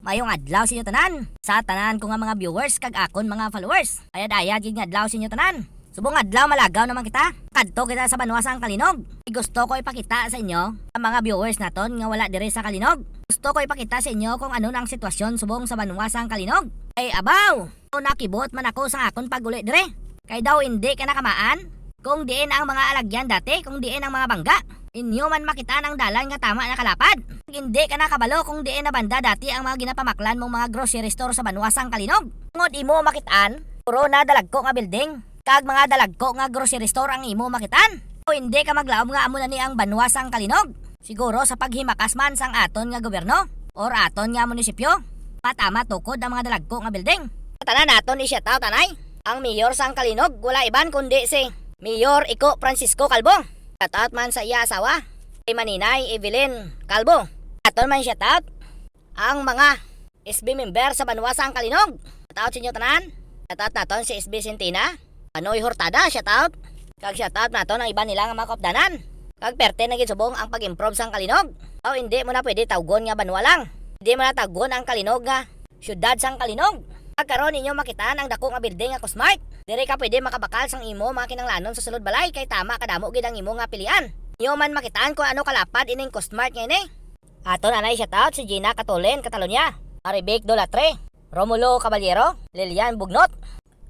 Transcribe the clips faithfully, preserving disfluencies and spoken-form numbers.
Maayong adlaw sa inyo tanan, sa tanan ko nga mga viewers kag akon mga followers. Ayad-ayad gid nga adlaw sa inyo tanan. Subong adlaw malagaw naman kita. Kadto kita sa banwa sang Kalinog. Gusto ko ipakita sa inyo, ang mga viewers naton nga wala diri sa Kalinog. Gusto ko ipakita sa inyo kung ano na ang sitwasyon subong sa banwa sang Kalinog. Ay abaw! Nakibot man ako sa akon pag-uli diri. Kay daw hindi ka nakamaan kung diin ang mga alagyan dati, kung diin ang mga bangga. Inyo man makita ang dalan nga tama nakalapad. Hindi ka nakabalo kung diin na banda dati ang mga ginapamaklan mong mga grocery store sa banwa sang Kalinog. Tungod imo makitaan, puro na dalagko nga building kag mga dalagko nga grocery store ang imo makitaan. O hindi ka maglaom nga amo na ni ang banwa sang Kalinog. Siguro sa paghimakas man sang aton nga gobyerno or aton nga munisipyo, matama tukod ang mga dalagko nga building. Sa tanan naton i-shoutout anay ang mayor sang Kalinog, wala iban kundi si Mayor Ico Francisco Calvo. Shoutout man sa iya asawa, si Maninay Evelyn Calvo. Aton man shoutout ang mga S B member sa banwa sang Kalinog. Shoutout sa inyo tanan. Shoutout naton si S B Centina, Panoy Hurtada, shoutout. Kag shoutout naton ang iban nila nga mga kaupdanan. Kag perte na gid subong ang pag-improve sang Kalinog. Aw, hindi mo na pwede tawgon nga banwa lang. Hindi mo na tawgon ang Kalinog nga syudad sang Kalinog. Kag karon ninyo makitaan ang dako nga building nga Cosmart. Diri ka pwede makabakal sang imo mga kinanglanon sa sulod balay kay tama kadamo gid ang imo nga pilian. Inyo man makitaan kung ano kalapad ining Cosmart nga ini. Aton anay shoutout si Gina Catulen, Catalonia, Marivic Dolatre, Romulo Caballero, Lilian Bugnot,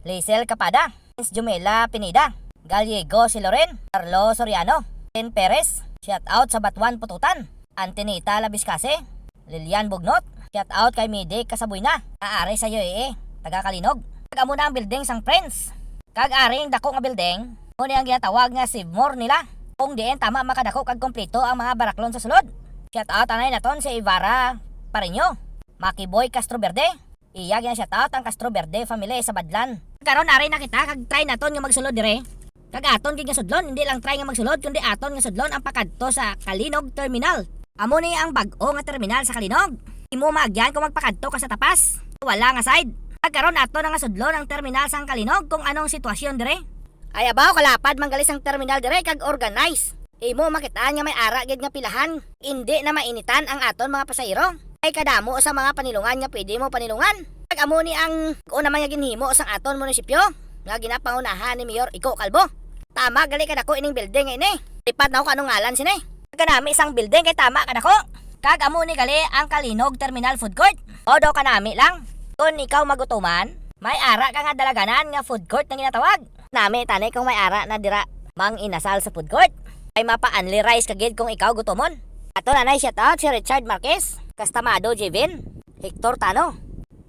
Lisel Capada, Vince Jumela Pineda, Gallego si Loren, Carlo Soriano, Ken Perez, shoutout sa Batuan Pututan, Antenita Labiscase, Lilian Bugnot, shoutout kay Midi Casabuena, nga ari sa U A E, taga Kalinog. Kag amo na ang building sang Prince. Kag aring dako nga building, mo ni ang ginatawag nga Save More nila. Kung diin tama makadako kag kompleto ang mga baraklon sa sulod. Shout out anay naton si Ivara Pareño, Maki Boy Castro Verde. Iya gina shout out ang Castro Verde family sa Badlan. Karon ari na kita kag try naton nga magsulod dire. Kag aton gid nga sudlon, hindi lang try nga magsulod, kundi aton nga sudlon ang pakadto sa Kalinog Terminal. Amo ni ang bag-o nga terminal sa Kalinog. Imo maagyan kung magpakadto ka sa tapas. Wala nga side. Kag karon ato na nga sudlon ang terminal sang Kalinog kung anong sitwasyon dire. Ay abaw, kalapad man gali sang terminal dire kag organize. Imo makitaan nga may ara gid nga pilahan. Indi na mainitan ang aton mga pasahero. Ay kadamo sa mga panilungan nga pwede mo panilungan. Kag amo ni ang kuon naman nga ginhimo sang aton munisipyo nga ginapangunahan ni Mayor Ico Calvo. Tama gali kadako ining building nga ini. Lipat na ako kung anong ngalan sini. Kanami sang building kay tama kadako. Kag amo ni gali ang Kalinog Terminal Food Court. Todo kanami lang. Kung ikaw magutuman, may ara ka nga dalaganan nga food court na ginatawag. Nami tani kung may ara na dira mang inasal sa food court. Ay mapa-unli rice ka gid kung ikaw gutomon. Ato na nay shout out si Richard Marquez, Castamado Jevin, Hector Tano,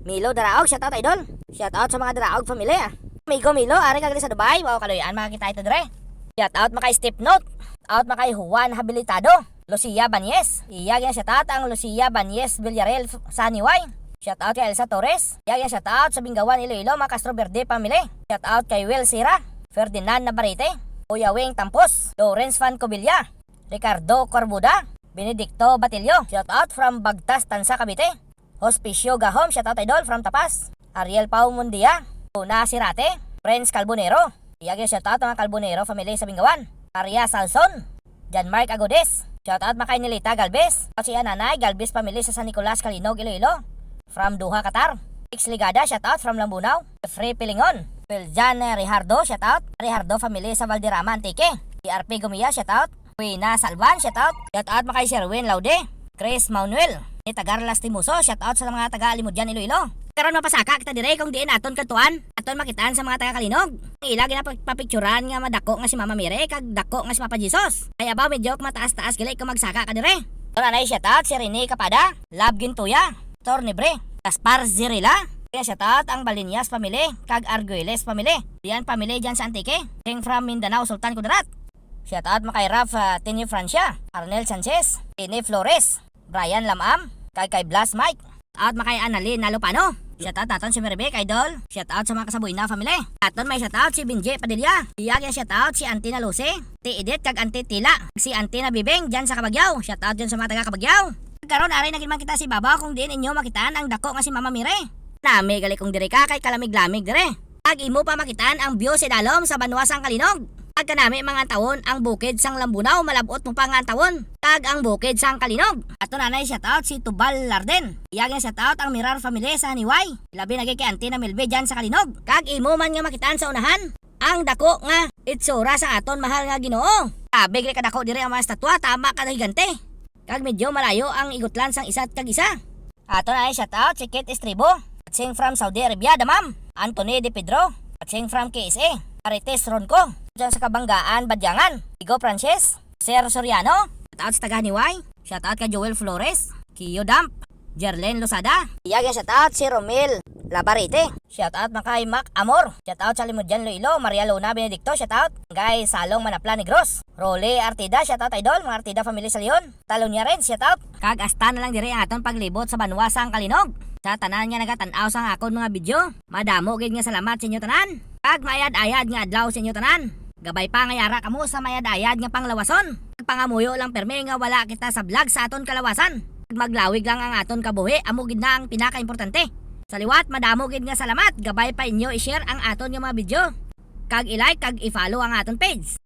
Milo Daraog, shout out idol. Shout out sa mga Daraog family, ah. Amigo Milo, ari ka gali sa Dubai, wow, kaluy-an makakita ito dire. Shout out makay Steve Note, out makay Juan Habilitado, Lucia Banyes. Iya gina shout out ang Lucia Banyes Villarreal f-, sa Niway. Shout out kay Elsa Torres. Iya gina shout out sa Bingawan Iloilo, mga Castro Verde family. Shout out kay Will Sira, Ferdinand Navarrete, Kuya Wing Tampos, Lawrence Fan Cobilla, Ricardo Corbuda, Benedicto Batillo. Shout out from Bagtas, Tansa, Cavite. Hospicio Gahom, shout out idol from Tapas. Ariel Pau Mundia, Luna Sirate, Prince Calbonero. Iya gina shout out mga Calbonero family sa Bingawan. Maria Salson, John Mark Agodes. Shout out makay Nelita Galvez. At si Ananay Galvez family sa San Nicolas, Kalinog, Iloilo. From Doha, Qatar. Ix Ligada, shout out from Lambunao. Jeffrey Pilingon, Wiljan Rihardo, shout out. Rihardo family sa Valderrama, Antique. D R P Gumia, shout out. Wina Salvan, shout out. Shout out makay Sherwin Laude, Chris Manuel, ni taga Lastimoso, shout out sa mga taga Alimodian, Iloilo. Karon mapasaka kita dire kung diin aton kadtuan, aton makitaan sa mga taga Kalinog. Ang ila ginapapicturan nga madako nga si Mama Mary kag dako nga si Papa Jesus. Ay abaw, medyo mataas-taas gali kung magsaka ka dire. Ito na nay shout out si Rene Capada, Love Gintuya, Tor Nibre, Gaspar Zirila. Kaya shout out ang Balinyas family kag Arguelles family. Diyan family diyan sa Antique. King from Mindanao, Sultan Kudarat. Shout out makay Raf, ah, Tini Francia, Arnel Sanchez, Tini Flores, Brian Lamam, kay kay Blas Mike. Out makay Annalyn Nalupano. Shout out naton si Merbe, kay Dol. Shout out sa mga Kasabuy na family. Aton may shout out si Benji Padilla. Iya gina shout out si Auntie na Lucy, Ti Edith kag Auntie Tila, si Auntie na Bibing diyan sa Kabagyaw. Shout out diyan sa mga taga Kabagyaw. Karon ari na gid man kita si Babaw kung diin inyo makitaan ang dako nga si Mama Mire. Nami gali kung diri ka kay kalamig-lamig dire. Ag imo pa makitaan ang view sa dalom sa banwa sang Kalinog. Kag kanami mga antawon ang bukid sang Lambunao, malab-ot mo pa nga antawon, kag ang bukid sang Kalinog. Ato na nay shout out si Tubal Larden. Iya gin shout out ang Mirar family sa Haniway. Labi na gid kay Auntie na Melbe dyan sa Kalinog. Kag imo man nga makitaan sa unahan ang dako nga itsura sa aton mahal nga Ginoo. Grabe gid kadako diri ang mga estatwa, tama ka higante. Kag medyo malayo ang igutlan sang isa kag isa. Ato na ay shout out si Kate Estribo. Watching from Saudi Arabia, damam. Anthony De Pedro. Watching from K S A. Marites Ronco. Diyan sa Kabanggaan, Badyangan. Igo Frances. Sir Soriano. Shout out sa taga Haniway. Shout out kay Joel Flores. Kiyo Damp. Jerlyn Losada. Iya gid shout out si Romel Labarite. Shout out man kay Mac Amor. Shout out sa Limudyan Loilo, Maria Luna Benedicto, shout out. Kay Salong Manapla Negros. Rolly Artida, shout out idol, mga Artida family sa Leon. Talonia Red, shout out. Kag hasta na lang diri ang aton paglibot sa banwa sang Kalinog. Sa tanan nga nagatan-aw sang akon mga video, madamo gid nga salamat sa inyo tanan. Kag maayad-ayad nga adlaw sa inyo tanan. Gabay pa nga yara kamo sa mayad-ayad nga panglawason. Pangamuyo lang pirmi nga wala kita sa vlog sa aton kalawasan. Maglawig lang ang aton kabuhi, amo gid na ang pinakaimportante. Sa liwat, madamo gid nga salamat. Gabay pa inyo i-share ang aton nga mga video. Kag i-like, kag i-follow ang aton page.